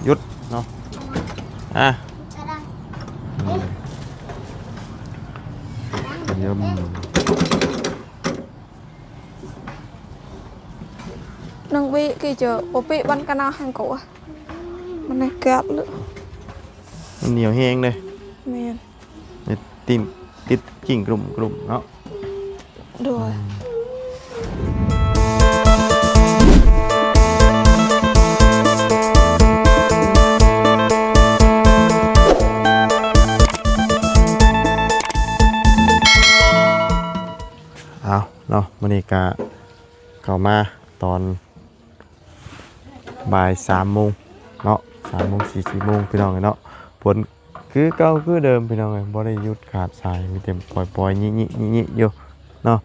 ຢຸດເນາະ ອ່ະ ອືມ ນ້ອງເບກເຈາະບໍ່ເປະບັນກະນາແຮງກວ່າ ມັນແນກາດເລີຍ ມັນໜຽວແຮງເດ້ ແມ່ນ ຕິດ ຕິດກິ່ງກລຸມໆເນາະ ໂດຍ ເອົາເນາະ ມື້ນີ້ກະເຂົ້າມາຕອນ ບ່າຍສາມໂມງເນາະ ສາມໂມງ ສີ່ ສີ່ໂມງ ພີ່ນ້ອງເອີຍເນາະ ຝົນຄືເກົ່າຄືເດີມ ພີ່ນ້ອງເອີຍ ບໍ່ໄດ້ຢຸດຂາດສາຍ ມີແຕ່ປ່ອຍໆ ຍິໆ ຍິໆ ຢູ່ເນາະ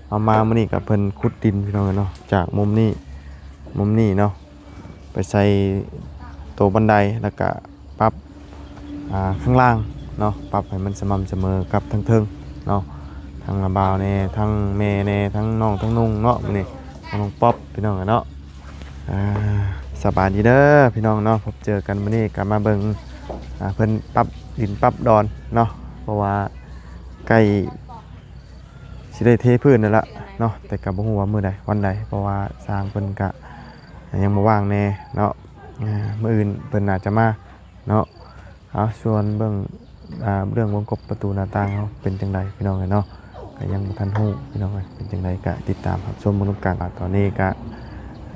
ເອົາມາມື້ນີ້ກໍເພິ່ນຂຸດດິນ ພີ່ນ້ອງເອີຍເນາະ ຈາກມຸມນີ້ ມຸມນີ້ເນາະ ໄປໃສ່ໂຕບັນໄດ ແລ້ວກະປັບ ອ່າ ຂ້າງລ່າງເນາະ ປັບໃຫ້ມັນສະໝ່ຳສະເໝີກັບທາງເທິງເນາະ ທັງລະບ່າວແດ່ ທັງແມ່ແດ່ ທັງນ້ອງ ທັງນຸ່ງເນາະ ມື້ນີ້ ນ້ອງປັອບ ພີ່ນ້ອງເອີຍເນາະ ອ່າ ສະບາຍດີເດີພີ່ນ້ອງເນາະ ພົບເຈີກັນມື້ນີ້ກໍມາເບິ່ງ ອ່າ ເພິ່ນປັບດິນປັບດອນເນາະ ເພາະວ່າໃກ້ຊິໄດ້ເທພື້ນແລ້ວລະເນາະ ແຕ່ກໍບໍ່ຮູ້ວ່າມື້ໃດວັນໃດ ເພາະວ່າຊ່າງເພິ່ນກະຍັງບໍ່ວ່າງແນ່ເນາະ ອ່າ ມື້ອື່ນເພິ່ນໜ້າຈະມາ ເນາະ ເອົາ ສ່ວນເບື້ອງ ອ່າ ເລື່ອງວົງກົບປະຕູໜ້າຕ່າງເຮົາເປັນຈັ່ງໃດ ພີ່ນ້ອງເອີຍເນາະ ກໍຍັງບໍ່ທັນຮູ້ ພີ່ນ້ອງເອີຍ ເປັນຈັ່ງໃດກໍຕິດຕາມຮັບຊົມເບິ່ງນຳກັນ ຕອນນີ້ກໍ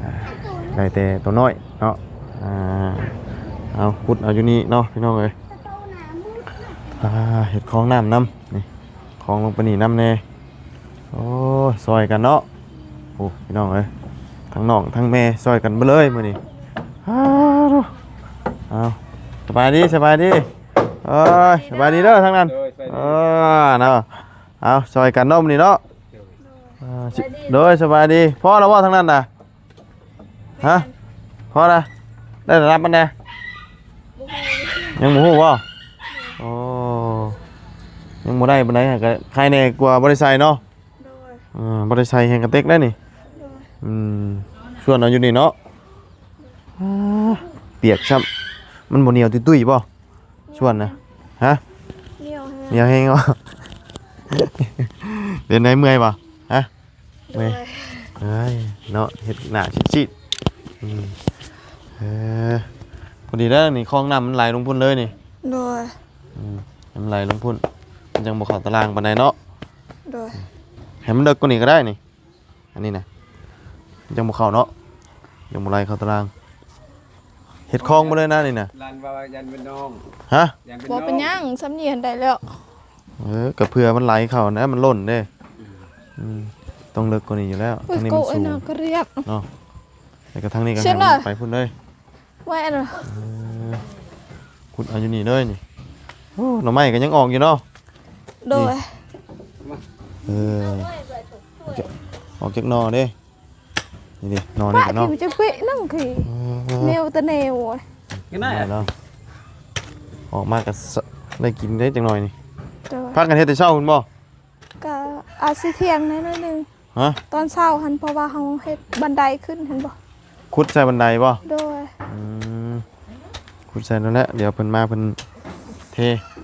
ອ່າ ໄດ້ແຕ່ໂຕນ້ອຍເນາະ ອ່າ ເອົາ ຂຸດເອົາຢູ່ນີ້ເນາະ ພີ່ນ້ອງເອີຍ ອ່າ ເຮັດຄອງນ້ຳນຳ ນີ້ ຄອງລົງໄປນີ້ນຳແດ່ ໂອ້ ຊ່ອຍກັນເນາະ ໂອ້ ພີ່ນ້ອງເອີຍ ທັງນ້ອງທັງແມ່ຊ່ອຍກັນເບິດເລີຍມື້ນີ້ ອ້າໂທ້ ເອົາ ສະບາຍດີ ສະບາຍດີ ເອີຍ ສະບາຍດີເດີທາງນັ້ນ ໂດຍ ສະບາຍດີ ເອີ ເນາະ ເອົາ ຊ່ອຍກັນເນາະມື້ນີ້ເນາະ ເອີ ຊິ ໂດຍ ສະບາຍດີ ພໍແລ້ວບໍ່ທາງນັ້ນນະ? ຮະ ພໍລະ ໄດ້ລະດັບປານໃດ? ຍັງບໍ່ຮູ້ບໍ່? ໂອ້ ຍັງບໍ່ໄດ້ປານໃດ ກໍໄຄແດ່ກວ່າບໍ່ໄດ້ໃສ່ເນາະ ໂດຍ ເອີ ບໍ່ໄດ້ໃສ່ແຮງກະເຕັກໄດ້ນີ້ ໂດຍ ອືມ ສ່ວນເອົາຢູ່ນີ້ເນາະ ອ່າ ປຽກຊ້ຳ ມັນບໍ່ໜຽວຕຸ້ຍໆບໍ່? ສ່ວນນະ ຮະ ໜຽວແຮງ ໜຽວແຮງບໍ່? ເປັນໄດ ເມື່ອຍບໍ່? ຮະ ໂດຍ ເມື່ອຍ ເອີຍ ເນາະ ເຮັດໜ້າຊີດໆ ອືມ ເອີ ພໍດີເດີ ນີ້ຄອງນ້ຳມັນໄຫຼລົງພຸ້ນເລີຍນີ້ ໂດຍ ອືມ ໃຫ້ມັນໄຫຼລົງພຸ້ນ ມັນຈັ່ງບໍ່ເຂົ້າຕາລາງປານໃດເນາະ ໂດຍ ໃຫ້ມັນເລິກກວ່ານີ້ກໍໄດ້ນີ້ ອັນນີ້ນະ ຍັງບໍ່ເຂົ້າເນາະ ຍັງບໍ່ໄຫຼເຂົ້າຕາລາງ ເຮັດຄອງໝົດເລີຍນະນີ້ນະ ຫຼານວ່າຢ້ານເປັນນ້ອງ ຮະ ຢ້ານເປັນນ້ອງ ບໍ່ເປັນຫຍັງ ສ່ຳນີ້ຫັ້ນໄດ້ແລ້ວ ເອີ ກໍເພື່ອມັນໄຫຼເຂົ້ານະ ມັນລົ້ນເດ້ ອືມ ອືມ ຕ້ອງເລິກກວ່ານີ້ຢູ່ແລ້ວ ໂອ້ຍ ທາງນີ້ມັນສູງ ໂກະ ເນາະ ແລ້ວກໍທາງນີ້ກໍໃຫ້ມັນໄປພຸ້ນເລີຍ ໄວ້ອັນ ເອີ ຂຸດເອົາຢູ່ນີ້ເລີຍນີ້ ໂອ້ ໜໍ່ໄມ້ກໍຍັງອອກຢູ່ເນາະ ໂດຍ ນີ້ ເອີ ອອກຈາກໜໍ່ເດ້ ນີ້ເດ້ ໜໍ່ນີ້ກໍເນາະ ຈະເປະໜັງຄື ເອີ ແນວແຕ່ແນວ ໂອ້ຍ ເນາະ ອອກມາກໍ ສ- ໄດ້ກິນເດ້ຈັກໜ້ອຍນີ້ ໂດຍ ພາກັນເຮັດແຕ່ເຊົ້າພຸ້ນບໍ່? ກະອາດຊິທ່ຽງແດ່ໜ້ອຍໜຶ່ງ ຮະ ຕອນເຊົ້າຫັ້ນ ເພາະວ່າເຮົາເຮັດບັນໄດຂຶ້ນຫັ້ນບໍ່ ຂຸດໃສ່ບັນໄດບໍ່? ໂດຍ ອືມ ຂຸດໃສ່ນັ້ນແຫຼະ ດຽວເພິ່ນມາເພິ່ນເທ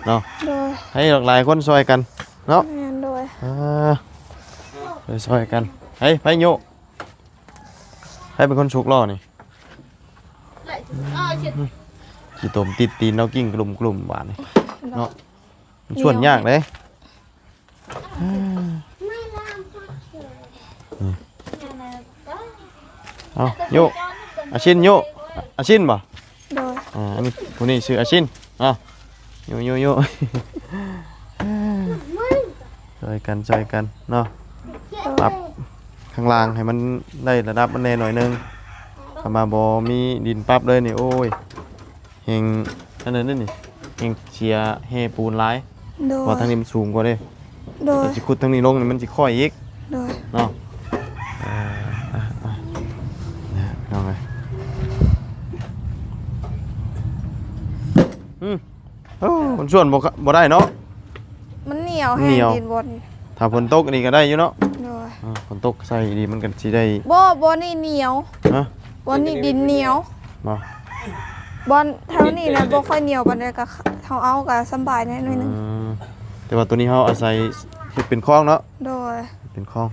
ເນາະ ໂດຍ ໃຫ້ຫຼາຍໆຄົນຊ່ອຍກັນເນາະ ແມ່ນ ໂດຍ ເອີ ຊ່ອຍໆກັນ ໃຜ ໃຜໂຍະ ໃຜເປັນຄົນສຸກລໍ້ນີ້ ຂີ້ຕົມຕິດຕີນເນາະ ກິ່ງກະລຸມໆບາດນີ້ເນາະ ມັນຊ່ວນຍາກເດ້ ເອົາ ໂຍະ ອາຊິນ ໂຍະ ອາຊິນບໍ່? ໂດຍ ອ່າ ອັນນີ້ ຜູ້ນີ້ຊື່ອາຊິນ ເອົາ ໂຍະ ໂຍະ ໂຍະ ຊ່ອຍກັນ ຊ່ອຍກັນເນາະ ປັບຂ້າງລ່າງໃຫ້ມັນໄດ້ລະດັບມັນແດ່ໜ້ອຍໜຶ່ງ ຄັນວ່າບໍ່ມີດິນປັບເລີຍນີ້ ໂອ້ຍ ແຮງ ອັນນັ້ນນີ້ ແຮງເສຍແຮ່ປູນຫຼາຍ ໂດຍ ເພາະວ່າທາງນີ້ມັນສູງກວ່າເດ້ ໂດຍ ແຕ່ຊິຂຸດທາງນີ້ລົງນີ້ມັນຊິຄ້ອຍອີກ ໂດຍ ເນາະ ເອີ ອ່ະ ອ່ະ ອ່ະ ເນາະ ພີ່ນ້ອງເອີຍ ອືມ ໂອ້ ມັນສ່ວນບໍ່ ບໍ່ໄດ້ເນາະ ມັນໜຽວແຮງ ໜຽວ ດິນບ່ອນນີ້ ຖ້າຝົນຕົກນີ້ກໍໄດ້ຢູ່ເນາະ ໂດຍ ອ່າ ຝົນຕົກໃສ່ດີມັນກໍຊິໄດ້ ບໍ່ ບ່ອນນີ້ໜຽວ ຮະ ບ່ອນນີ້ດິນໜຽວ ບໍ່? ບ່ອນແຖວນີ້ນະບໍ່ຄ່ອຍໜຽວປານໃດ ກໍເຮົາເອົາກໍສຳບາຍແດ່ໜ້ອຍໜຶ່ງ. ອືມ ແຕ່ວ່າໂຕນີ້ເຮົາອາໄສເຮັດເປັນຄອງເນາະ. ໂດຍ ເປັນຄອງ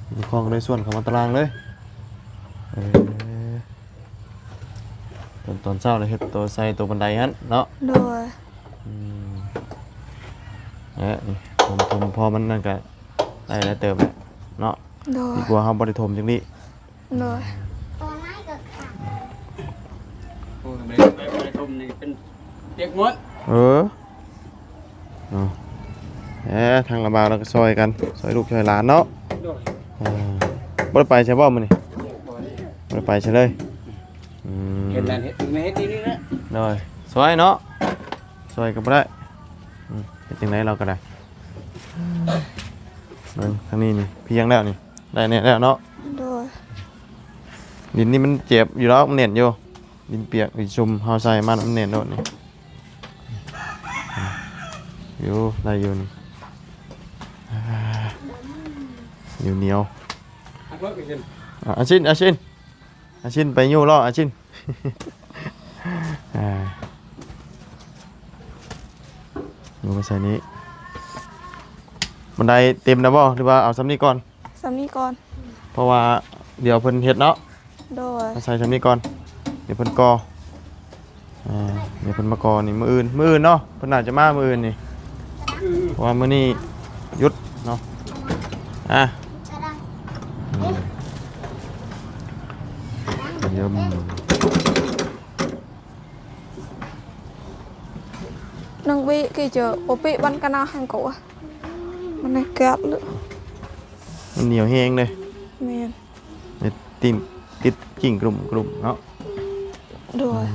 ເປັນຄອງເລີຍ ສ່ວນເຂົ້າມາຕາລາງເລີຍ. ເອີ ຕອນ ຕອນເຊົ້າລະເຮັດໂຕໃສ່ໂຕບັນໄດຫັ້ນເນາະ. ໂດຍ ອືມ ແລະນີ້ຖົມໆ ພໍມັນນັ້ນກະໄດ້ຫຼາຍເຕີບແລ້ວເນາະ. ໂດຍ ດີກວ່າເຮົາບໍ່ໄດ້ຖົມຈັ່ງນີ້. ໂດຍ ໂອ້ ບໍ່ໄດ້ຖົມນີ້ເປັນປຽກໝົດ. ເອີ ເນາະ ແອ ທາງລະບ່າວລະກໍຊ່ອຍກັນ ຊ່ອຍລູກຊ່ອຍຫຼານເນາະ. ໂດຍ ເອີ ບໍ່ໄດ້ໄປໃສບໍ່ມື້ນີ້? ບໍ່ໄດ້ ບໍ່ໄດ້ໄປໃສເລີຍ. ອືມ ເຮັດນັ້ນເຮັດນີ້ ເຮັດນີ້ນີ້ແຫຼະ. ໂດຍ ຊ່ອຍເນາະ ຊ່ອຍກໍບໍ່ໄດ້. ອືມ ເຮັດຈັ່ງໃດລາວກໍໄດ້. ເບິ່ງທາງນີ້ນີ້ພຽງແລ້ວນີ້ ໄດ້ແນ່ແລ້ວເນາະ. ໂດຍ ດິນນີ້ມັນເຈັບຢູ່ດອກ ມັນແໜ້ນຢູ່ ດິນປຽກ ດິນຊຸ່ມ ເຮົາໃສ່ມາມັນແໜ້ນໂລດນີ້. ຢູ່ ໄດ້ຢູ່ນີ້ ອ່າ ໜຽວໆ. ອາຊິນ ອາຊິນ ອາຊິນ ໄປຍູ້ເລາະ ອາຊິນ. ອ່າ ຢູ່ມາໃສ່ນີ້ ບັນໄດເຕັມແລ້ວບໍ່ ຫຼືວ່າເອົາສ່ຳນີ້ກ່ອນ? ສ່ຳນີ້ກ່ອນ ເພາະວ່າດຽວເພິ່ນເຮັດເນາະ. ໂດຍ ມາໃສ່ສ່ຳນີ້ກ່ອນ ດຽວເພິ່ນກໍ່. ອ່າ ດຽວເພິ່ນມາກໍ່ນີ້ມື້ອື່ນ ມື້ອື່ນເນາະ ເພິ່ນໜ້າຈະມາມື້ອື່ນນີ້ ເພາະວ່າມື້ນີ້ຢຸດເນາະ. ອ່າ ອືມ ນາງເວ ເກເຈີ ໂອເປ ບັນກະນາ ຫັງກະວະ ມັນແກະເລີຍ ມັນໜຽວແຮງເດ້. ແມ່ນ ຕິດ ຕິດຈິ້ງກລຸ້ມໆເນາະ. ໂດຍ ອືມ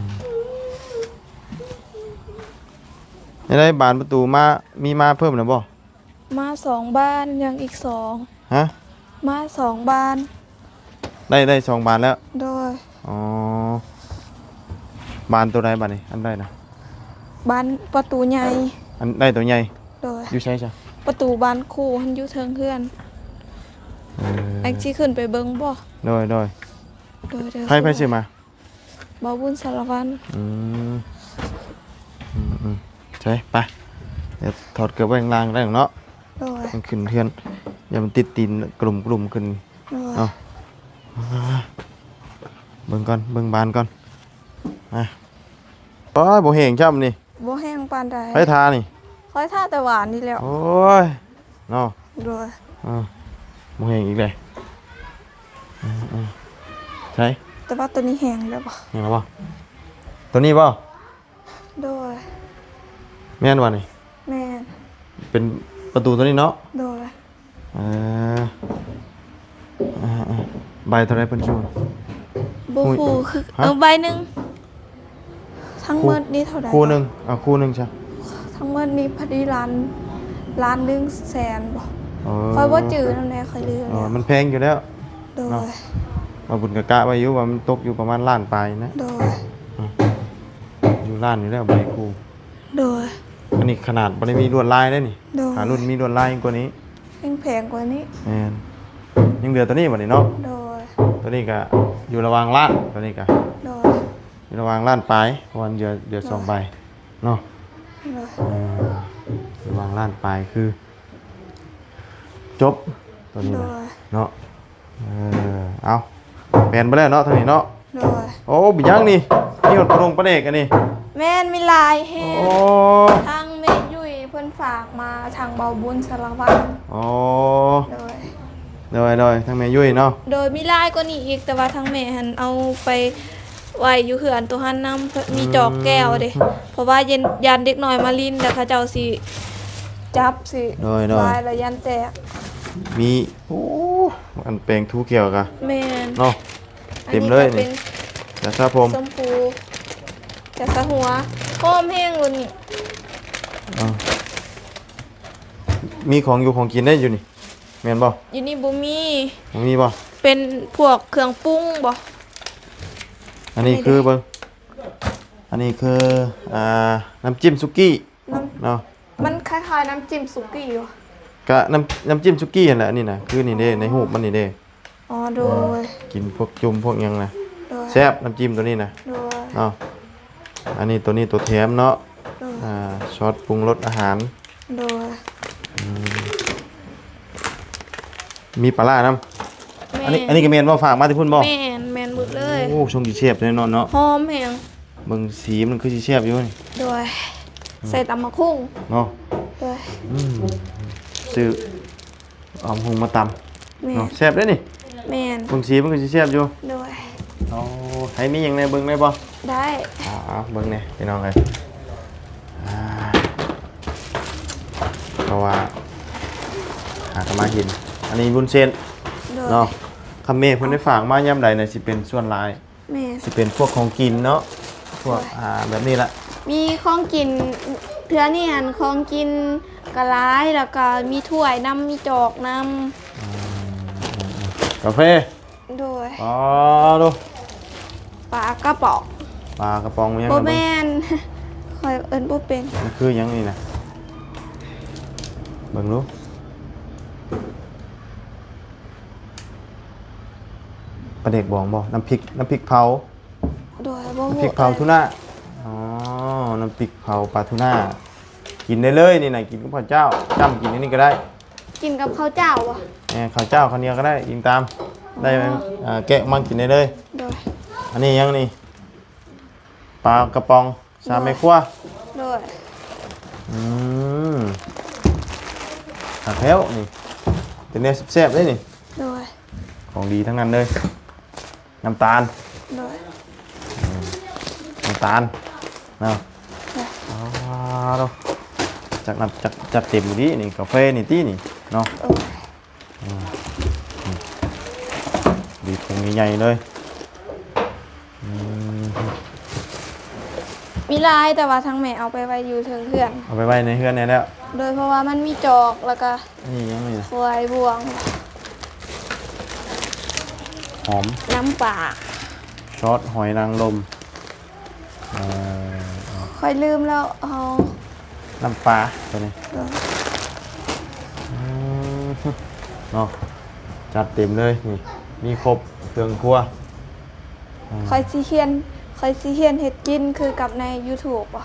ແນວໃດ ບານປະຕູມາ ມີມາເພີ່ມແລ້ວບໍ່? ມາສອງບານ ຍັງອີກສອງ. ຮະ? ມາສອງບານ. ໄດ້ ໄດ້ສອງບານແລ້ວ. ໂດຍ ອໍ ບານໂຕໃດບາດນີ້ ອັນໃດນະ? ບານປະຕູໃຫຍ່ ອັນໃດໂຕໃຫຍ່. ໂດຍ ຢູ່ໃສຊະ? ປະຕູບານຄູ່ຫັ້ນ ຢູ່ເທິງເຮືອນ. ເອີ ແອງຊິຂຶ້ນໄປເບິ່ງບໍ່? ໂດຍ ໂດຍ ໂດຍ ໂດຍ ໃຜ ໃຜຊື້ມາ? ບ່າວບຸນສາລະວັນ. ອືມ ອືມໆ ໃຊ່ ໄປ ດຽວຖອດເກີບໄວ້ຂ້າງລ່າງໄດ້ເນາະ. ໂດຍ ມັນຂຶ້ນເຮືອນ ຢ່າມັນຕິດຕີນກະລຸ້ມໆຂຶ້ນ. ໂດຍ ເນາະ ເບິ່ງກ່ອນ ເບິ່ງບານກ່ອນ. ອ່າ ໂອ້ຍ ບໍ່ແຫ້ງຊ້ຳນີ້. ບໍ່ແຫ້ງປານໃດ. ໃຜທານີ້? ຂ້ອຍທາແຕ່ຫວານນີ້ແລ້ວ. ໂອ້ຍ ເນາະ. ໂດຍ ອ່າ ບໍ່ແຫ້ງອີກເລີຍ. ເອີໆ ໃຊ່ ແຕ່ວ່າໂຕນີ້ແຫ້ງແລ້ວບໍ່? ແຫ້ງແລ້ວບໍ່? ໂຕນີ້ບໍ່? ໂດຍ ແມ່ນບໍ່ນີ້? ແມ່ນ ເປັນປະຕູໂຕນີ້ເນາະ. ໂດຍ ເອີ ອ່າໆ ໃບເທົ່າໃດເພິ່ນຄິວ? ບໍ່ຮູ້ຄື ຮະ? ເອີ ໃບໜຶ່ງ. ທັງໝົດນີ້ເທົ່າໃດ? ຄູ່ໜຶ່ງ ເອົາຄູ່ໜຶ່ງຊະ. ທັງໝົດນີ້ພໍດີລ້ານ ລ້ານໜຶ່ງແສນບໍ່? ເອີ ຂ້ອຍບໍ່ຈື່ນຳແດ່ ຂ້ອຍລືມແລ້ວ. ມັນແພງຢູ່ແລ້ວ. ໂດຍ ເນາະ ວ່າບຸນກະກະໄວ້ຢູ່ວ່າມັນຕົກຢູ່ປະມານລ້ານປາຍນະ. ໂດຍ ອ່າ ຢູ່ລ້ານນີ້ແລ້ວໃບຄູ່. ໂດຍ ອັນນີ້ຂະໜາດບໍ່ໄດ້ມີລວດລາຍເດ້ນີ້. ໂດຍ ຖ້າລຸ້ນມີລວດລາຍກວ່ານີ້ ແພງກວ່ານີ້. ແມ່ນ ຍັງເຫຼືອໂຕນີ້ບັດນີ້ເນາະ. ໂດຍ ໂຕນີ້ກະຢູ່ລະຫວ່າງລ້ານ ໂຕນີ້ກະ. ໂດຍ ຢູ່ລະຫວ່າງລ້ານປາຍ ເພາະວ່າເຫຼືອ ເຫຼືອສອງໃບເນາະ. ໂດຍ ເອີ ລະຫວ່າງລ້ານປາຍຄືຈົບໂຕນີ້ນະ. ໂດຍ ເນາະ ເອີ ເອົາ ແປນໄປແລ້ວເນາະ ທາງນີ້ເນາະ. ໂດຍ ໂອ້ ເປັນຫຍັງນີ້ ມີຮອດປະດົງປະເດັກອັນນີ້. ແມ່ນ ມີຫຼາຍແຮງ. ໂອ້ ທາງແມ່ຍຸ້ຍເພິ່ນຝາກມາ ທາງເບົາບຸນສາລະວັນ. ອໍ ໂດຍ ໂດຍໆ ທາງແມ່ຍຸ້ຍເນາະ. ໂດຍ ມີຫຼາຍກວ່ານີ້ອີກ ແຕ່ວ່າທາງແມ່ຫັ້ນເອົາໄປໄວ້ຢູ່ເຮືອນໂຕຫັ້ນນຳ ມີຈອກແກ້ວເດ້. ອືມ ເພາະວ່າຢ້ານ ຢ້ານເດັກນ້ອຍມາຫຼິ້ນ ແລ້ວເຂົາເຈົ້າຊິຈັບຊິ. ໂດຍໆ ລາຍລະຢ້ານແຕກ. ມີ ໂອ້ ອັນແປງຖູແກ້ວກະ. ແມ່ນ ເນາະ. ເຕັມເລີຍນີ້ ຢາສະຜົມ ຊົມພູ ຢາສະຫົວ ຫອມແຮງໂລດນີ້. ເອີ ມີຂອງຢູ່ຂອງກິນໄດ້ຢູ່ນີ້ ແມ່ນບໍ່? ຢູ່ນີ້ບໍ່ມີ. ບໍ່ມີບໍ່? ເປັນພວກເຄື່ອງປຸງບໍ່? ອັນນີ້ຄືເບິ່ງ ອັນນີ້ຄື ອ່າ ນ້ຳຈິ້ມສຸກີ້ ນ້ຳ ເນາະ. ມັນຄ້າຍໆນ້ຳຈິ້ມສຸກີ້ຢູ່. ກະນ້ຳ ນ້ຳຈິ້ມສຸກີ້ຫັ້ນແຫຼະ ອັນນີ້ນະ ຄືນີ້ເດ້ ໃນຮູບມັນນີ້ເດ້. ອໍ ໂດຍ ກິນພວກຈຸ່ມພວກຫຍັງນະ. ໂດຍ ແຊບ ນ້ຳຈິ້ມໂຕນີ້ນະ. ໂດຍ ເນາະ. ອັນນີ້ ໂຕນີ້ໂຕແຖມເນາະ ໂດຍ ອ່າ ຊອສປຸງລົດອາຫານ ໂດຍ ອືມ ມີປາລ້ານຳ ແມ່ນ ອັນນີ້ ອັນນີ້ກໍແມ່ນບໍ່? ຝາກມາແຕ່ພຸ້ນບໍ່? ແມ່ນ ແມ່ນໝົດເລີຍ ໂອ້ ຊົງຊິແຊບແນ່ນອນເນາະ ຫອມແຮງ ເບິ່ງສີມັນຄືຊິແຊບຢູ່ນີ້ ໂດຍ ອືມ ໃສ່ຕຳບັກຫຸ່ງເນາະ ໂດຍ ອືມ ຊື້ ເອົາຫຸ່ງມາຕຳ ແມ່ນ ເນາະ ແຊບເດ້ນີ້ ແມ່ນ ເບິ່ງສີມັນກໍຊິແຊບຢູ່ ໂດຍ ໂອ້ ໃຜມີຫຍັງແດ່ ເບິ່ງໄດ້ບໍ່? ໄດ້ ອ່າ ເບິ່ງແດ່ພີ່ນ້ອງເອີຍ ອ່າ ເພາະວ່າຫາກໍມາເຫັນ ອັນນີ້ວຸ້ນເສັ້ນ ໂດຍ ເນາະ ຄັນແມ່ເພິ່ນໄດ້ຝາກມາຍາມໃດນະ ຊິເປັນສ່ວນຫຼາຍ ແມ່ນ ຊິເປັນພວກຂອງກິນເນາະ ພວກ ໂດຍ ອ່າ ແບບນີ້ລະ ມີຂອງກິນ ເທື່ອນີ້ຫັ້ນຂອງກິນກໍຫຼາຍ ແລ້ວກໍມີຖ້ວຍນຳ ມີຈອກນຳ ອືມ ກາເຟ ໂດຍ ອໍ ໂດ ປາກະປ໋ອງ ປາກະປ໋ອງຫຍັງ ບໍ່ແມ່ນ ຂ້ອຍເອີ້ນບໍ່ເປັນ ມັນຄືຫຍັງນີ້ນະ ເບິ່ງດູ ປາແດກບອງບໍ່? ນ້ຳພລິກ ນ້ຳພລິກເຜົາ ໂດຍ ບໍ່ຮູ້ ນ້ຳພລິກເຜົາທູນາ ອໍ ນ້ຳພລິກເຜົາປາທູນາ ກິນໄດ້ເລີຍນີ້ນະ ກິນກັບເຂົ້າເຈົ້າ ຈ້ຳກິນອັນນີ້ກໍໄດ້ ກິນກັບເຂົ້າເຈົ້າບໍ່? ແມ່ນ ເຂົ້າເຈົ້າ ເຂົ້າໜຽວກໍໄດ້ ກິນຕາມ ອໍ ໄດ້ ເອີ ແກະມັນກິນໄດ້ເລີຍ ໂດຍ ອັນນີ້ຫຍັງນີ້? ປາກະປ໋ອງ ສາມແມ່ຄົວ ໂດຍ ອືມ ຄັກແລ້ວນີ້ ເປັນແນວແຊບໆເດ້ນີ້ ໂດຍ ຂອງດີທັງນັ້ນເລີຍ ນ້ຳຕານ ໂດຍ ອືມ ນ້ຳຕານເນາະ ໂດຍ ອໍ ໂດ ຈັດໜັກ ຈັດ ຈັດເຕັມອີ່ຫຼີນີ້ ກາເຟນີ້ຕິນີ້ເນາະ ໂດຍ ອືມ ອືມ ບີບຜົງໃຫຍ່ໆເລີຍ ອືມ ມີຫຼາຍ ແຕ່ວ່າທາງແມ່ເອົາໄປໄວ້ຢູ່ເທິງເຮືອນ ເອົາໄປໄວ້ໃນເຮືອນແດ່ແລ້ວ ໂດຍ ເພາະວ່າມັນມີຈອກ ແລ້ວກະ ນີ້ຫຍັງນີ້ນະ ຖ້ວຍບ່ວງ ຫອມ ນ້ຳປາ ຊອດຫອຍນາງລົມ ເອີ ຂ້ອຍລືມແລ້ວ ເອົາ ນ້ຳປາໂຕນີ້ ເອີ ອືມ ເນາະ ຈັດເຕັມເລີຍ ນີ້ ມີຄົບເຄື່ອງຄົວ ອືມ ຂ້ອຍຊິຮຽນ ຂ້ອຍຊິຮຽນເຮັດກິນຄືກັບໃນຢູທູບ ອໍ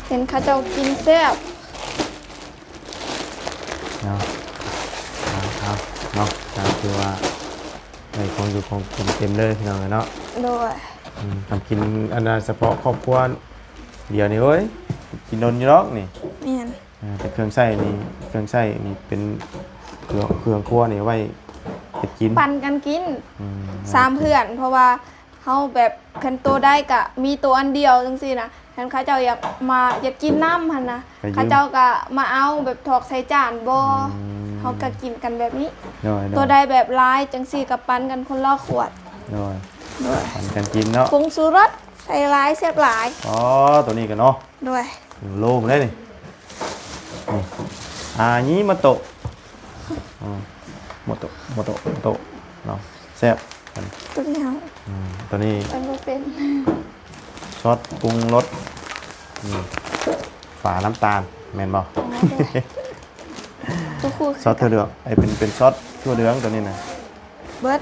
ເຫັນເຂົາເຈົ້າກິນແຊບ ເນາະ ເອົາ ເອົາ ເນາະ ກໍຖືວ່າໄດ້ຂອງຢູ່ຂອງກິນເຕັມເລີຍພີ່ນ້ອງເອີຍເນາະ ໂດຍ ອືມ ການກິນອັນນ່າສະເພາະຄອບຄົວດຽວນີ້ ໂອ້ຍ ກິນດົນຢູ່ດອກນີ້ ແມ່ນ ເອີ ແຕ່ເຄື່ອງໃຊ້ນີ້ ເຄື່ອງໃຊ້ນີ້ເປັນເຄື່ອງ ເຄື່ອງຄົວນີ້ໄວ້ເຮັດກິນ ປັນກັນກິນ ອືມ ສາມເພື່ອນ ເພາະວ່າ ເຮົາແບບຄັນໂຕໃດກະມີໂຕອັນດຽວຈັ່ງຊີ້ນະ ຄັນເຂົາເຈົ້າຢາກມາ ຢາກກິນນຳຫັ້ນນະ ເຂົາເຈົ້າກະມາເອົາແບບຖອກໃສ່ຈານບໍ່ ອືມ ເຮົາກະກິນກັນແບບນີ້ ໂດຍໆ ໂຕໃດແບບຫຼາຍຈັ່ງຊີ້ກະປັນກັນຄົນລະຂວດ ໂດຍ ໂດຍ ປັນກັນກິນເນາະ ຜົງຊູລົດໃສ່ຫຼາຍແຊບຫຼາຍ ອໍ ໂຕນີ້ກະເນາະ ໂດຍ ໂລພຸ້ນເດ້ນີ້ ນີ້ ອາຍິໂມໂຕະ ອືມ ໂມໂຕະ ໂມໂຕະ ໂມໂຕະເນາະ ແຊບ ໂຕນີ້ເຮົາ ອືມ ໂຕນີ້ ອັນບໍ່ເປັນ ຊອດປຸງລົດ ອືມ ຝານ້ຳຕານ ແມ່ນບໍ່? ອໍ ໂຕຄູ ຊອດຖົ່ວເຫຼືອງ ເປັນ ເປັນຊອດຖົ່ວເຫຼືອງໂຕນີ້ນະ. ເບິດ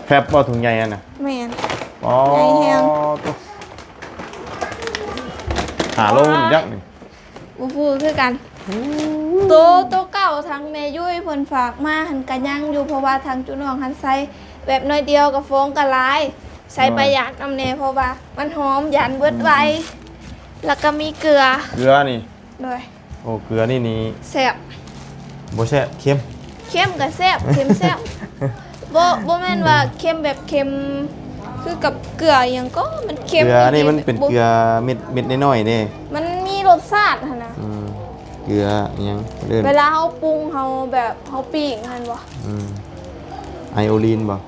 ແຟບບໍ່ ຖົງໃຫຍ່ຫັ້ນນະ? ແມ່ນ ອໍ ໃຫຍ່ແຮງ ໂຕ ຫ້າໂລພຸ້ນຈັກນີ້ ບໍ່ຮູ້ຄືກັນ ໂຕ ໂຕເກົ່າທາງແມ່ຍຸ້ຍເພິ່ນຝາກມາຫັ້ນກະຍັງຢູ່ ເພາະວ່າທາງຈຸນ້ອງຫັ້ນໃຊ້ແບບໜ້ອຍດຽວ ກະຟອງກະຫຼາຍ ໃຊ້ປະຢັດນຳແດ່ ເພາະວ່າມັນຫອມ ຢ້ານເບິດໄວ ແລ້ວກະມີເກືອ ເກືອນີ້ ໂດຍ ໂອ້ ເກືອນີ້ນີ້ແຊບ ບໍ່ແຊບ ເຄັມ ເຄັມກະແຊບ ເຄັມແຊບ ບໍ່ ບໍ່ແມ່ນວ່າເຄັມແບບເຄັມຄືກັບເກືອອີ່ຫຍັງກໍ ມັນເຄັມ ເກືອນີ້ມັນເປັນເກືອເມັດ ເມັດນ້ອຍໆເດ້ ມັນມີລົດຊາດຫັ້ນນະ ອືມ ເກືອອີ່ຫຍັງ ເວລາເຮົາປຸງ ເຮົາແບບເຮົາປີ້ງຫັ້ນບໍ່ ອືມ ໄອໂອລີນບໍ່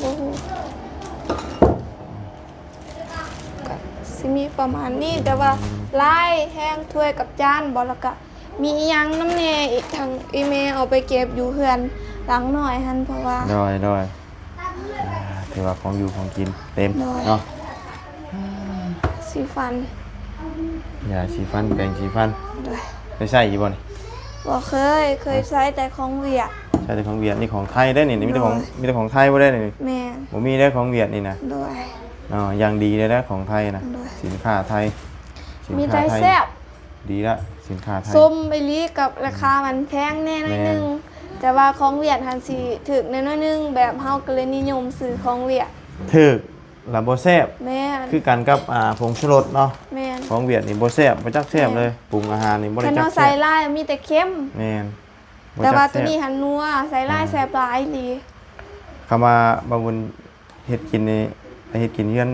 ບໍ່ຮູ້ ກະຊິມີປະມານນີ້ ແຕ່ວ່າ ອືມ ຫຼາຍແຮງ ຖ້ວຍກັບຈານບໍ່ ແລ້ວກະມີອີ່ຫຍັງນຳແດ່ອີກ ທັງອີ່ແມ່ເອົາໄປເກັບຢູ່ເຮືອນຫຼັງນ້ອຍຫັ້ນ ເພາະວ່າ ໂດຍ ໂດຍ ອ່າ ຖືວ່າຂອງຢູ່ຂອງກິນເຕັມ ໂດຍ ເນາະ ສີຟັນ ຢາສີຟັນ ແປງສີຟັນ ໂດຍ ໄດ້ໃຊ້ຢູ່ບໍ່ນີ້? ບໍ່ເຄີຍ ເຄີຍໃຊ້ແຕ່ຂອງຫວຽດ ໃຊ້ແຕ່ຂອງຫວຽດ ນີ້ຂອງໄທເດ້ນີ້ ມີແຕ່ຂອງ ໂດຍ ມີແຕ່ຂອງໄທບໍ່ໄດ້ນີ້ ແມ່ນ ບໍ່ມີເດ້ຂອງຫວຽດນີ້ນະ ໂດຍ ເນາະ ຢ່າງດີເລີຍນະ ຂອງໄທນະ ໂດຍ ສິນຄ້າໄທ ສິນ ມີ ຄ້າ ແຕ່ ໄທ ແຊບ ດີລະ ສິນຄ້າໄທ ສົມອີ່ຫຼີ ກັບລາຄາມັນແພງແດ່ໜ້ອຍໜຶ່ງ ແມ່ນ ແຕ່ວ່າຂອງຫວຽດຫັ້ນຊິຖືກແດ່ໜ້ອຍໜຶ່ງ ແບບເຮົາກໍເລີຍນິຍົມຊື້ຂອງຫວຽດ ຖືກ ລະບໍ່ແຊບ ແມ່ນ ຄືກັນກັບ ອ່າ ຜົງຊູລົດເນາະ ແມ່ນ ຂອງຫວຽດນີ້ບໍ່ແຊບ ບໍ່ຈັກແຊບເລີຍ ແມ່ນ ປຸງອາຫານນີ້ບໍ່ໄດ້ຈັກແຊບ ຄັນວ່າໃສ່ຫຼາຍມີແຕ່ເຄັມ ແມ່ນ ແຕ່ວ່າ ບໍ່ຈັກແຊບ ໂຕນີ້ຫັ້ນນົວ ໃສ່ຫຼາຍ ອືມ ແຊບຫຼາຍອີ່ຫຼີ ຄຳວ່າບ່າວບຸນເຮັດກິນນີ້ ໄປເຮັດກິນເຮືອນ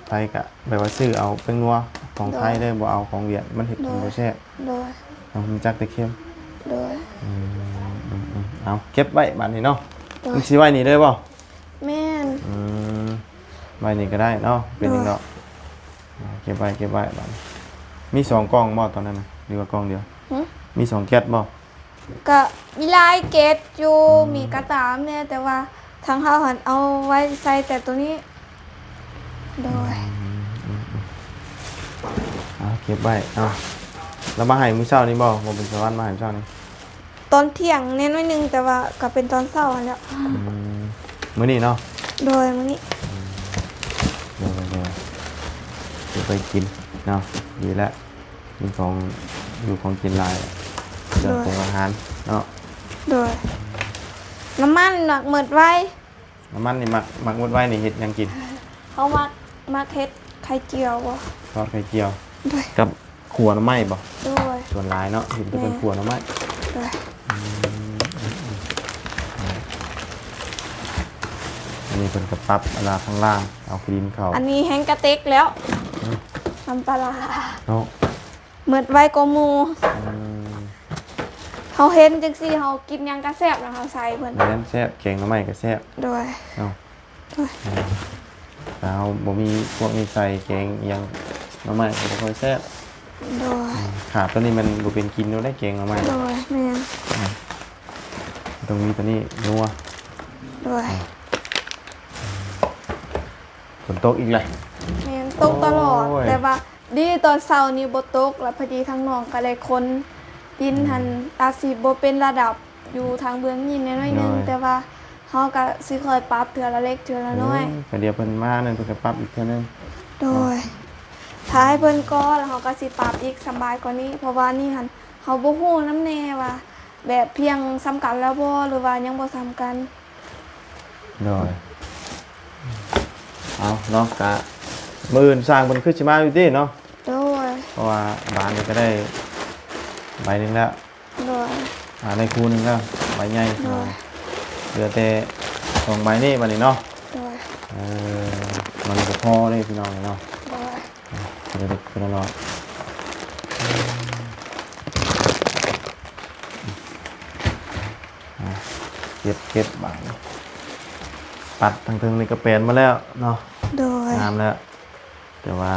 ໃຜກະແບບວ່າຊື້ເອົາແປ້ງນົວຂອງໄທເດີ ໂດຍ ບໍ່ເອົາຂອງຫວຽດ ມັນເຮັດກິນ ໂດຍ ບໍ່ແຊບ ໂດຍ ເຮົາຮູ້ຈັກແຕ່ເຄັມ ໂດຍ ອືມ ເອົາເກັບໄວ້ບາດນີ້ເນາະ ໂດຍ ມັນຊິໄວ້ນີ້ເລີຍບໍ່? ແມ່ນ ອືມ ໄວ້ນີ້ກໍໄດ້ເນາະ ເປັນຫຍັງດອກ ເກັບໄວ້ ເກັບໄວ້ບາດນີ້ ມີສອງກ່ອງບໍ່ຕອນນັ້ນນະ ຫຼືວ່າກ່ອງດຽວ? ຫື? ມີສອງແກັດບໍ່? ກະມີຫຼາຍເກັດຢູ່ ອືມ ມີກະຕາມແດ່ ແຕ່ວ່າທາງເຮົາຫັ້ນເອົາໄວ້ໃສ່ແຕ່ໂຕນີ້ ໂດຍ ອືມ ເອົາເກັບໄວ້ ເອົາ ລະມາໃຫ້ມື້ເຊົ້ານີ້ບໍ່? ບໍ່ເປັນສະຫວັນມາໃຫ້ມື້ເຊົ້ານີ້ ຕອນທ່ຽງແດ່ໜ້ອຍໜຶ່ງ ແຕ່ວ່າກະເປັນຕອນເຊົ້າຫັ້ນແຫຼະ ອືມ ມື້ນີ້ເນາະ ໂດຍ ມື້ນີ້ ອືມ ໂດຍ ໂດຍ ເກັບໄວ້ກິນເນາະ ດີແລ້ວ ມີຂອງຢູ່ຂອງກິນຫຼາຍ ເຄື່ອງ ໂດຍ ປຸງອາຫານເນາະ ໂດຍ ນ້ຳມັນມັກໝົດໄວ ນ້ຳມັນນີ້ມັກ ມັກໝົດໄວນີ້ເຮັດຫຍັງກິນ? ເຮົາມັກ ມັກເຮັດໄຂ່ຈຽວບໍ່? ທອດໄຂ່ຈຽວ ໂດຍ ກັບຂົ້ວໜໍ່ໄມ້ບໍ່? ໂດຍ ສ່ວນຫຼາຍເນາະ ເຫັນແຕ່ເພິ່ນ ແມ່ນ ຂົ້ວໜໍ່ໄມ້ ໂດຍ ອືມ ອັນນີ້ເພິ່ນກໍປັບອັນລະຂ້າງລ່າງ ເອົາຂີ້ດິນເຂົ້າ ອັນນີ້ແຮງກະເຕັກແລ້ວ ອືມ ນ້ຳປາຮ້າເນາະ ໝົດໄວກວ່າໝູ່ ອືມ ເຮົາເຫັນຈັ່ງຊີ້ ເຮົາກິນຫຍັງກະແຊບນະ ເຮົາໃສ່ເພິ່ນ ແມ່ນ ແຊບ ແກງໜໍ່ໄມ້ກະແຊບ ໂດຍ ເນາະ ໂດຍ ຖ້າເຮົາບໍ່ມີພວກນີ້ໃສ່ແກງອີ່ຫຍັງໜໍ່ໄມ້ກໍບໍ່ຄ່ອຍແຊບ ໂດຍ ອືມ ຂາດໂຕນີ້ມັນບໍ່ເປັນກິນໂດໄດ ແກງໜໍ່ໄມ້ ໂດຍ ແມ່ນ ອືມ ຕ້ອງມີໂຕນີ້ນົວ ໂດຍ ອືມ ຝົນຕົກອີກແລ້ວ ແມ່ນ ຕົກຕະຫຼອດ ໂອ້ຍ ແຕ່ວ່າດີຕອນເຊົ້ານີ້ບໍ່ຕົກ ແລ້ວພໍດີທາງນ້ອງກໍໄດ້ຂົນດິນຫັ້ນ ອືມ ອາດຊິບໍ່ເປັນລະດັບຢູ່ທາງເບື້ອງນີ້ແດ່ໜ້ອຍໜຶ່ງ ໂດຍ ແຕ່ວ່າເຮົາກໍຊິຄ່ອຍປັບເທື່ອລະເລັກເທື່ອລະນ້ອຍ ໂອ້ຍ ກໍດຽວເພິ່ນມານັ້ນເພິ່ນກໍປັບອີກເທື່ອໜຶ່ງ ໂດຍ ເນາະ ຖ້າໃຫ້ເພິ່ນກ່ອນ ແລ້ວເຮົາກໍຊິປັບອີກສະບາຍກວ່ານີ້ ເພາະວ່ານີ້ຫັ້ນເຮົາບໍ່ຮູ້ນຳແດ່ວ່າ ແບບພຽງສ່ຳກັນແລ້ວບໍ່ ຫຼືວ່າຍັງບໍ່ສ່ຳກັນ ໂດຍ ເອົາເນາະ ກະມື້ອື່ນຊ່າງເພິ່ນຄືຊິມາຢູ່ຕິເນາະ ໂດຍ ເພາະວ່າບານນີ້ກໍໄດ້ໃບໜຶ່ງແລ້ວ ໂດຍ ອ່າ ໄດ້ຄູ່ໜຶ່ງແລ້ວ ໃບໃຫຍ່ ໂດຍ ເຫຼືອແຕ່ສອງໃບນີ້ບາດນີ້ເນາະ ໂດຍ ເອີ ມັນກໍພໍເດ້ພີ່ນ້ອງເນາະ ໂດຍ ເປັນລະເລັກເປັນລະນ້ອຍ ອ່າ ເກັບ ເກັບບາດນີ້ ປັດທາງເທິງນີ້ກໍແປນມາແລ້ວເນາະ ໂດຍ ງາມແລ້ວ ແຕ່ວ່າ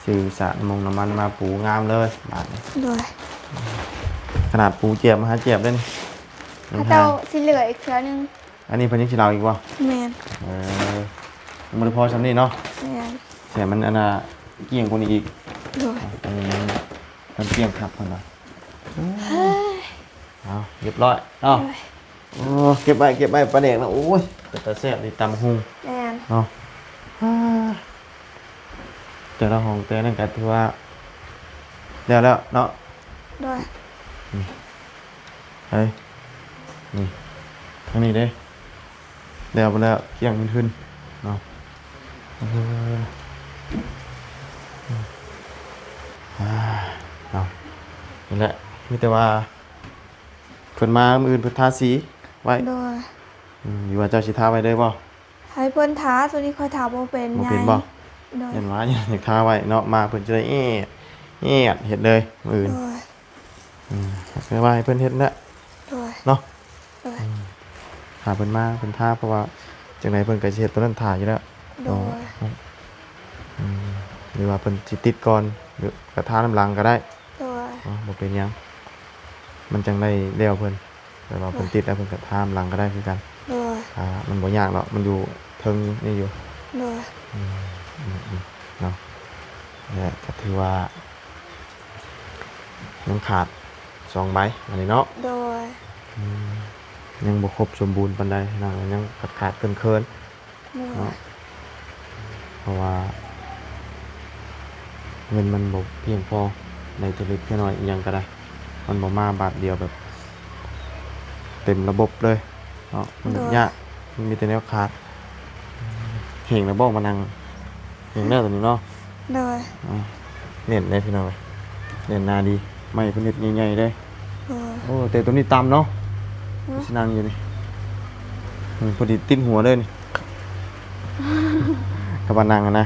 ຊື້ສາກນ້ຳມົງນ້ຳມັນມາປູງາມເລີຍບາດນີ້ ໂດຍ ຂະໜາດປູແຈບມາຫາແຈບເດ້ນີ້ ເຂົາເຈົ້າຊິເຫຼືອອີກເທື່ອໜຶ່ງ ອັນນີ້ເພິ່ນຍັງຊິເອົາອີກບໍ່? ແມ່ນ ເອີ ຍັງບໍ່ໄດ້ພໍຊ່ຳນີ້ເນາະ ແມ່ນ ແຕ່ມັນອັນນ່າກ້ຽງກວ່ານີ້ອີກ ໂດຍ ອັນນີ້ມັນກ້ຽງຄັກເພິ່ນວ່າ ເອີ ເອົາ ຮຽບຮ້ອຍເນາະ ໂດຍ ໂອ້ ເກັບໄວ້ ເກັບໄວ້ ປາແດກນະ ໂອ້ຍ ເປັນຕາແຊບນີ້ ຕຳຫຸ່ງ ແມ່ນ ເນາະ ອ່າ ແຕ່ລະຫ້ອງແຕ່ນັ້ນກໍຖືວ່າແລ້ວແລ້ວເນາະ ໂດຍ ນີ້ ເອີ ນີ້ ທາງນີ້ເດ້ ແລ້ວ ແລ້ວ ກ້ຽງທຶນໆ ເນາະ ເອີ ອ່າ ເນາະ ນີ້ແຫຼະ ມີແຕ່ວ່າ ເພິ່ນມາມື້ອື່ນເພິ່ນທາສີໄວ້ ໂດຍ ອືມ ຫຼືວ່າເຈົ້າຊິທາໄວ້ເລີຍບໍ່? ໃຫ້ເພິ່ນທາ ໂຕນີ້ຂ້ອຍທາບໍ່ເປັນ ບໍ່ເປັນບໍ່? ໂດຍ ຢ້ານວ່າ ຢາກທາໄວ້ເນາະ ມາເພິ່ນຈະໄດ້ແອດ ແອດເຮັດເລີຍມື້ອື່ນ ໂດຍ ອືມ ກໍວ່າໃຫ້ເພິ່ນເຮັດແຫຼະ ໂດຍ ເນາະ ໂດຍ ອືມ ຖ້າເພິ່ນມາເພິ່ນທາ ເພາະວ່າຈັ່ງໃດເພິ່ນກໍຊິເຮັດໂຕນັ້ນຖ້າຢູ່ແລ້ວ ໂດຍ ເນາະ ອືມ ຫຼືວ່າເພິ່ນຊິຕິດກ່ອນ ຫຼືກະທານຳຫຼັງກໍໄດ້ ໂດຍ ເນາະ ບໍ່ເປັນຫຍັງ ມັນຈັ່ງໄດ້ແລ້ວເພິ່ນ ແບບວ່າເພິ່ນຕິດແລ້ວເພິ່ນກໍທານຳຫຼັງກໍໄດ້ຄືກັນ ໂດຍ ອ່າ ມັນບໍ່ຍາກດອກ ມັນຢູ່ເທິງນີ້ຢູ່ ໂດຍ ອືມ ອືມ ອືມ ເນາະ ແລະກໍຖືວ່າ ຍັງຂາດສອງໃບ ອັນນີ້ເນາະ ໂດຍ ອືມ ຍັງບໍ່ຄົບສົມບູນປານໃດ ນະ ຍັງຂາດໆເຂີນໆ ໂດຍ ເນາະ ເພາະວ່າເງິນມັນບໍ່ພຽງພໍ ໄດ້ເທື່ອເລັກເທື່ອນ້ອຍອີ່ຫຍັງກໍໄດ້ ມັນບໍ່ມາບາດດຽວແບບເຕັມລະບົບເລີຍເນາະ ມັນຍາກ ມັນມີແຕ່ແນວຂາດ. ເຫັງແລ້ວບໍ່ມານັ່ງ? ເຫັງແລ້ວຕອນນີ້ເນາະ. ໂດຍ. ອ່າ ແໜ້ນເດ້ພີ່ນ້ອງເອີຍ ແໜ້ນໜາດີ ໄມ້ເພິ່ນເຮັດໃຫຍ່ໆເດ້. ໂດຍ. ໂອ້ ແຕ່ຕົວນີ້ຕ່ຳເນາະ ອືມ ຊິນັ່ງຢູ່ນີ້ ອືມ ພໍດີຕິດຫົວເລີຍນີ້ ຖ້າວ່ານັ່ງຫັ້ນນະ.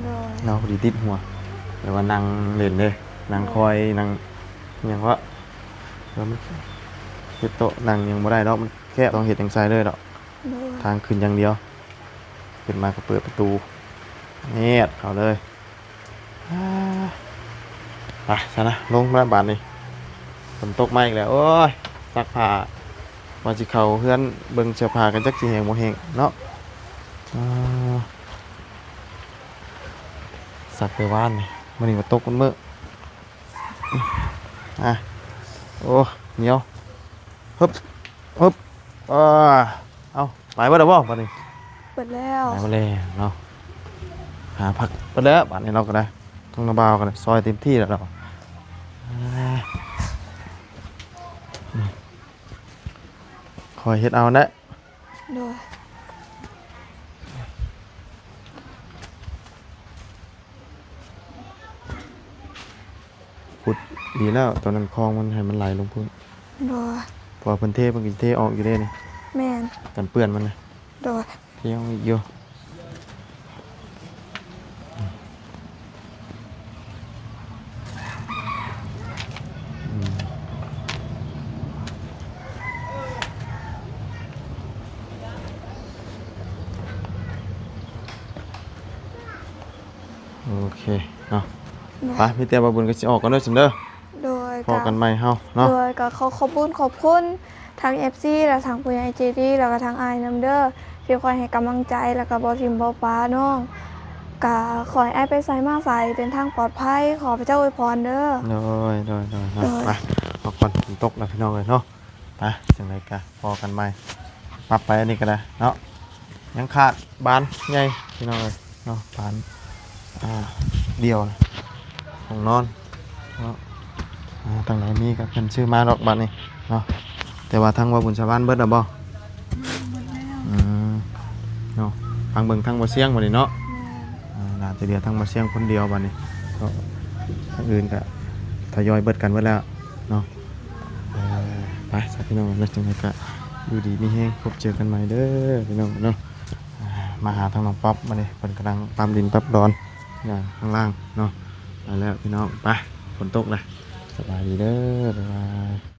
ໂດຍ. ເນາະ ພໍດີຕິດຫົວ ແຕ່ວ່ານັ່ງຫຼິ້ນເດ້ ນັ່ງ ໂດຍ ຄອຍ ນັ່ງຫຍັງວະ ແລ້ວມັນເຮັດໂຕະນັ່ງຫຍັງບໍ່ໄດ້ດອກ ມັນແຄບ ຕ້ອງເຮັດຈັ່ງໃສ່ເລີຍດອກ. ໂດຍ. ທາງຂຶ້ນຢ່າງດຽວ ຂຶ້ນມາກໍເປີດປະຕູ ແນດເຂົ້າເລີຍ. ອ່າ ໄປຊະນະ ລົງມາບາດນີ້ ຝົນຕົກມາອີກແລ້ວ. ໂອ້ຍ ຊັກຜ້າ ວ່າຊິເຂົ້າເຮືອນເບິ່ງເສື້ອຜ້າ ກໍຈັກຊິແຫ້ງບໍ່ແຫ້ງເນາະ. ອ່າ ຊັກແຕ່ວານນີ້ ມື້ນີ້ກໍຕົກໝົດມື້. ອ່າ ໂອ້ ໜຽວ ຮຶບ ຮຶບ ເອີ ເອົາ ໄປເບິດແລ້ວບໍ່ບາດນີ້? ເບິດແລ້ວ ໄປເບິດແລ້ວເນາະ ຫາພັກເບິດແລ້ວບາດນີ້ ເຮົາກໍໄດ້ ທາງນ້າບ່າວກໍໄດ້ຊ່ອຍເຕັມທີ່ແລ້ວເນາະ. ອ່າ ຄ່ອຍເຮັດເອົາແຫຼະ. ໂດຍ. ຂຸດດີແລ້ວ ຕອນນັ້ນຄອງມັນໃຫ້ມັນໄຫຼລົງພຸ້ນ. ໂດຍ. ເພາະວ່າເພິ່ນເທ ເພິ່ນກໍເທອອກຢູ່ເດ້ນີ້. ແມ່ນ. ກັນເປື້ອນມັນນະ. ໂດຍ. ເທອອກອີກຢູ່. ໂອເຄເນາະ. ໂດຍ. ໄປ ມີແຕ່ວ່າບຸນກໍຊິອອກກ່ອນເດີຊັ້ນເດີ. ໂດຍ. ພໍ້ກັນໃໝ່ເຮົາເນາະ. ໂດຍ. ກໍຂໍຂອບບຸນຂອບຄຸນທາງເອັຟຊີ ແລະ ທາງຜູ້ໃຫຍ່ໃຈດີ ແລ້ວກໍທາງອ້າຍນຳເດີ ທີ່ຄອຍໃຫ້ກຳລັງໃຈ ແລ້ວກໍບໍ່ຖິ້ມບໍ່ປະນ້ອງ. ກໍຂໍໃຫ້ອ້າຍໄປໃສມາໃສເດີນທາງປອດໄພ ຂໍພະເຈົ້າອວຍພອນເດີ. ໂດຍ ໂດຍ ໂດຍ ໂດຍ. ໄປພັກຜ່ອນ ຝົນຕົກແລ້ວພີ່ນ້ອງເອີຍເນາະ. ໄປ ຈັ່ງໃດກໍພໍ້ກັນໃໝ່ ປັບໄປອັນນີ້ກໍໄດ້ເນາະ. ຍັງຂາດບານໃຫຍ່ພີ່ນ້ອງເອີຍເນາະ ບານ ອ່າ ດຽວ ຫ້ອງນອນເນາະ. ອ່າ ທາງໃດມີກໍເພິ່ນຊື້ມາດອກບາດນີ້ເນາະ. ແຕ່ວ່າທາງວ່າບຸນສາວານເບິດແລ້ວບໍ່? ອືມ ເນາະ ຟັງເບິ່ງທາງບໍ່ສຽງບາດນີ້ເນາະ. ແມ່ນ. ອ່າ ໜ້າຈະເຫຼືອທາງບໍ່ສຽງຄົນດຽວບາດນີ້ເນາະ ທາງອື່ນກໍທະຍອຍເບິດກັນເບິດແລ້ວເນາະ. ເອີ ໄປຊະພີ່ນ້ອງເນາະ ຈັ່ງໃດກໍຢູ່ດີມີແຮງ ພົບເຈີກັນໃໝ່ເດີພີ່ນ້ອງເນາະ. ອ່າ ມາຫາທາງນ້ອງປັອບບາດນີ້ ເພິ່ນກຳລັງປັບດິນປັບດອນ ອ່າ ຂ້າງລ່າງເນາະ. ໄປແລ້ວພີ່ນ້ອງ ໄປ ຝົນຕົກແລ້ວ ສະບາຍດີເດີ ບາຍບາຍ.